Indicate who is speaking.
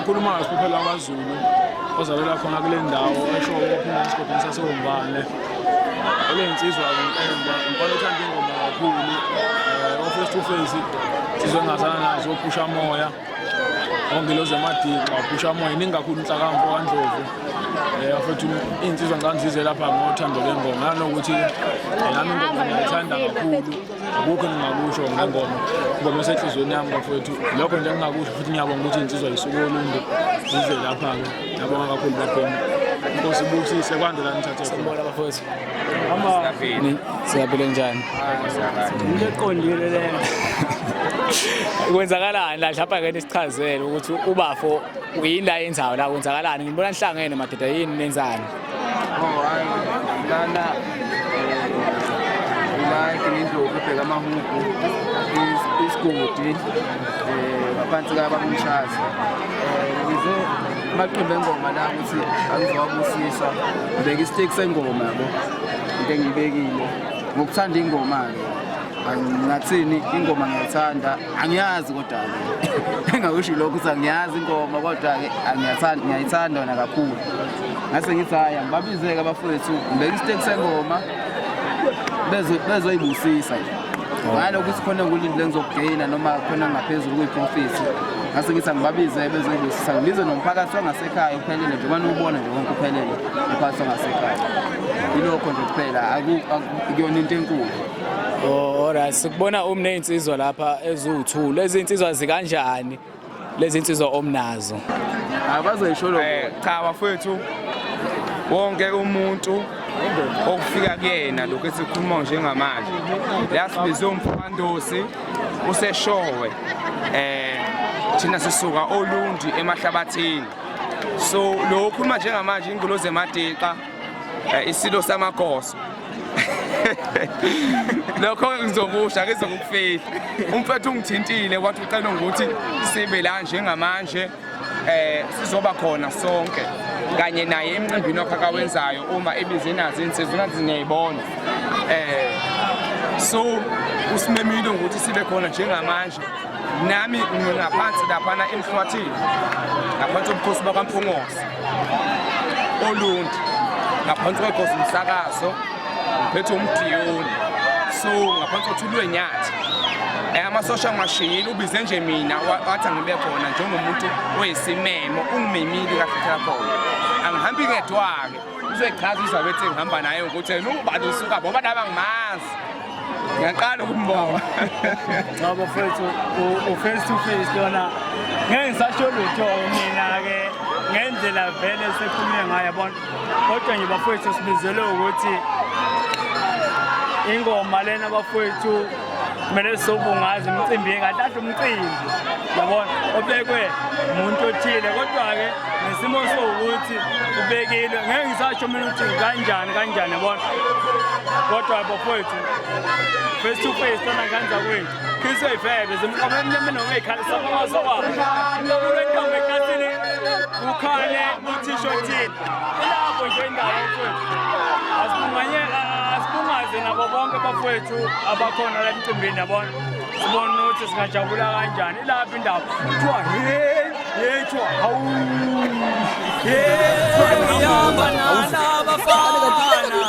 Speaker 1: Okhulumayo siphephela kwaZulu ozalela khona kule ndawo eshowe kwaphuma esigodini saseWombane. Oley'nsizwa-ke Nkemba, umfana othanda ingoma kakhulu. O-face to face, insizwa engazana nazo ophusha moya. Ongilozi amadixa, waphusha moya, iningi kakhulu inhlakamfo kaNdlovu. Bafethu iy'nsizwa ngicabanga zize lapha ngothando lwengoma nanokuthi nami ingoma ngiyayithanda kakhulu. Akukho engingakusho ngengoma, ingoma esenhliziyweni yami bafowethu. Lokho nje engingakusho futhi ngiyabonga ukuthi iy'nsizwa yisuke oLundi zize lapha-ke. Ngiyabonga kakhulu bafowethu. Inkosi ibusise kwande la nithathe khona.
Speaker 2: Sanibona bafowethu. Siyaphila njani?
Speaker 3: Into eqondile leyo.
Speaker 2: Kwenzakalani la mhlawumbe ake nisichazele ukuthi ubafo yini la yenzayo la kwenzakalani? Ngibona nihlangene madoda yini nenzani?
Speaker 4: Oh, hayi lana la eGinindlovu ebheka amahubhu isigodi ngaphansi kababa uMshazi. Ngize amaqembu engoma la ukuthi angizowabusisa ngibeke isiteki sengoma yabo into engiyibekile ngokuthanda ingoma-ke angingathini ingoma ngiyayithanda angiyazi kodwa-ke engakusho lokho ukuthi angiyazi ingoma kodwa-ke angiyathanda ngiyayithanda yona kakhulu ngase ngithi hhayi angibabizeke abafowethu ngibeke isiteki sengoma bezoyibusisa nje ngalo ukuthi khona engkulindile engizokugeyina noma khona ngaphezulu kuyiprofisi ngase ngithi angibabize bezoyibusisa ngibize nomphakathi wangasekhaya uphelele njengoba niwubona nje wonke uphelele umphakathi wangasekhaya ilokho nje kuphela akuyona into enkulu.
Speaker 2: Oh, alright sikubona umney'nsizwa lapha eziwu-two lezi nsizwa zikanjani lezi nsizwa omnazo?
Speaker 4: Abazoyisho lokho.
Speaker 5: Cha bafowethu wonke umuntu okufika kuyena lokhu esikhuluma njengamanje la sibize umfokandosi useshowe thina sisuka oLundi emahlabathini so lo okhuluma njengamanje ingulozi emadixa isilo samagoso lokho ngizokusho angizokufihla umfethu ungithintile wathi ucela ukuthi sibe la njengamanje sizoba khona sonke kanye naye emcimbini wakhe akawenzayo uma ebize nazo insizwa nazi niyayibona so usimemile ukuthi sibe khona njengamanje nami ngingaphansi laphana emhlwathini ngaphansi kobukhosi bakwaMpungose Olundi ngaphansi kwekhosi umsakazo ngiphethe umdiyoni so ngaphansi kothi ulwenyathi amasosha ngwashiyile ubize nje mina wathi angibe khona njengomuntu oyisimemo ungimemile kahle khona angihambi ngedwa-ke uzoyichaza uzwa bethi ngihamba naye ukuthi yena ubani usuka ngoba nami angimazi ngiyaqala ukumbona.
Speaker 3: Cha bafethu u-face to face lona ngeke ngisasho lutho mina-ke ngendlela vele sekhulume ngayo yabona kodwa nje bafowethu sibizelwe ukuthi ingoma lena bafowethu kumele sizobungaza imicimbi kahle kahle umcimbi yabona obekwe umuntu othile kodwa-ke nesimo sowukuthi ubekile ngeke ngisasho mina ukuthi kanjani kanjani yabona kodwa bafowethu face to face lona nganza kwethu khiswe ifebe zimqomo emnyameni noma ey'khalisa amasokwabo kulwentombi eklasini kukhale uthisha othile ilapho nje indawo mfowethu asibunganye asibungaze nabo bonke bafowethu abakhona la emcimbini yabona sibone ukuthi singajabula kanjani ilapho indawo kuthiwa hey hey kuthiwa hawu hey
Speaker 6: Uyabonana abafana.